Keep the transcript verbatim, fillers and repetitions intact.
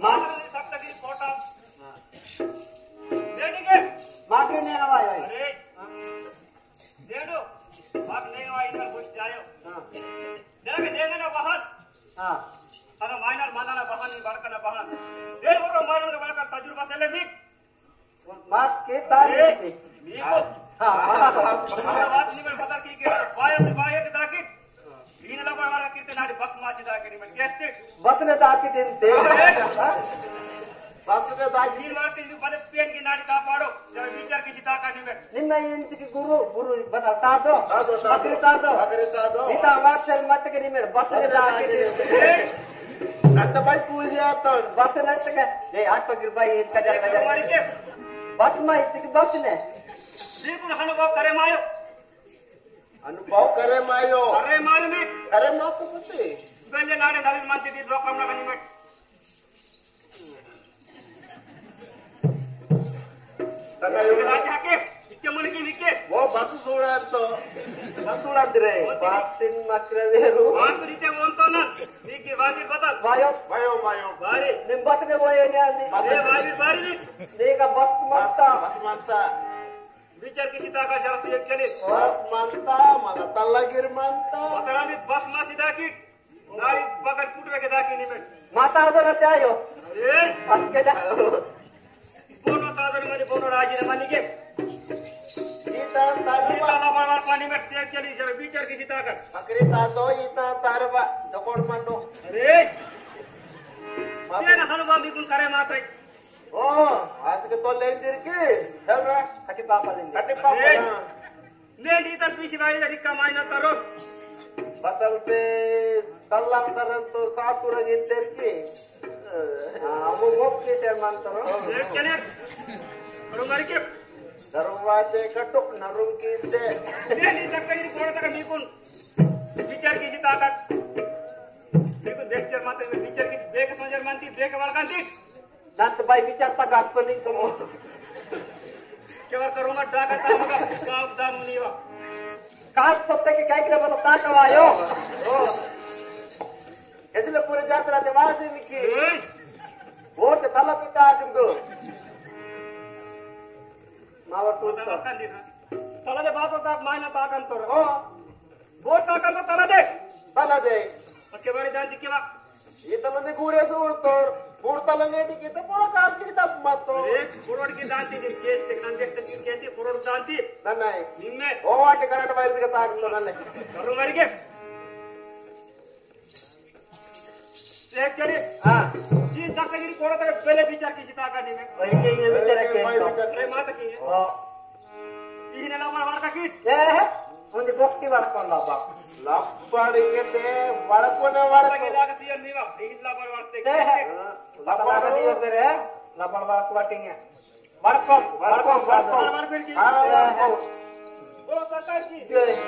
माता सप्तगिरी कोटा। हाँ। बेटी के? माटी ने हवा है। अरे। नेडू, बाप ने हवा इधर घुस जायो। हाँ। देख, देख ना बहन। हाँ। अगर माइनर माना ना बहन, बड़का ना बहन। देर वो माइनर का बड़का तजुर्बा से ले भी। बात के तारीफ ए, की। नीको। हाँ, हाँ, हाँ। बात नहीं मैं बता की के, बायो से बायो के दाकिट। इन ला बार बार कितने नाड़ी बस मासी दाकिट, मैं कैसे? बस ने दाकिट दिन दे। हाँ? बस ने दाकिट। इन बार तीन बने पेन की नाड़ी का पाड़ो, जब विचार किसी दाका नहीं मैं। निम्न इंच की गुरु, गुरु बता, तादो। तादो, तादो। बकरी तादो। बकरी तादो। इता बात चल मत के नहीं मैं, बस ने दाकिट दिन दे। अत्ता भाई पूजा तो। बस नत्तके, ए, आटो गिर भाई, इनका जरा, जरा। बस मा इतनी बस ने। बिल्कुल अनुभव करे मायो। अनुभव करे मायो। करे मायो में। करे मा तो पते। बेले नाड़े नवीन मंत्री दी लोकम ना बनी में। तन्ना यो राजा के, इक्के मन की विके। वो बस सुड़ा तो, बस सुड़ा रे। वो तेरी बस तीन मकरे वेरू। बस रीते वो तो ना, ठीक है, बाजी बता। वायो। वायो, वायो। बारी। निम बस में वो ये नहीं आनी। ए, बारी, बारी भी। देखा बस मत था। बस मत था। विचार किसी ताका जरा से एक चले। बस मत था, मला तल्ला गिर मत था। बता भी बस मत सीधा की। नारी बगल फुटवे के दाकी निमेट। माता उधर रहते आयो। ए? अकेला। बोनो तादर मनी बोनो राजी ने मनी के। गीता तादर गीता मा- ला बार बार पानी में तेल चली जब बीचर की सीता कर। अकरे तातो इता तारबा, चकोड़ मंडो। अरे। बाप- ये ना हनुमान भी कुल करे माता। ओ, आज के तो लेन दिर की, चल रहा। कटी पापा लेन दिर। कटी पापा ए, ना। नेंड इतर पीसी बारी दा रिक्का मायना तरो। बदलते तल्ला तरन तो सातुर गिन तेर की। आ, वो मोप के तेर मान तरो। ए, कने? रुमारी के? दरवाजे कटो नरुम की ते। नेंड इतर कहीं कोड़ा तक मीकुन विचार की ताकत। मीकुन देख चेर माते विचार की बेक समझर मानती, बेक वालकांती। नंत बाई विचारता गात को नहीं कमो। केवा करूंगा डाका तामगा गाव दाम नीवा। कास पत्ते के काय के बोलो ताकवा यो। ओ। इसलिए पूरे जात्रा ते वासी निकी। ए? वो ते तला पिता आकंदो। मावर तो तला बकन दिना। तला दे बात ताक मायना ताकन तो। ओ। बोर ताकन तो तला दे। तला दे। ओके बारे जान दिखे बा। ये तला दे गुरे सूर तोर, बोर तला ने दिखे तो बोर काल की तब मत तो। एक बोर की दांती दिन केस ते नंदे तक केस ते बोर दांती। नन्ना है। निम्मे। ओ वाटे करंट वायर दिखे ताक तो नन्ना है। करो मर के। एक चले। हाँ। ये तक गिरी कोड़ा तक पहले विचार किसी ताका नहीं में। वही के ये विचार के भाई तो। विचार। अरे माता की है। हाँ। इन्हें लवर वार का किट। ए, उन्हें भक्ति वार कौन लाभा? लपड़ के ते, वड़को ना वड़को। लगे लाग सीएम नीवा, इहित लपड़ वार ते। ए, हाँ, लपड़ वार नहीं होते रे, लपड़ वार को बाटिंग है। वड़को, वड़को, वड़को। लपड़ वार फिर की। हाँ, वड़को। बोलो सरकार की। जय।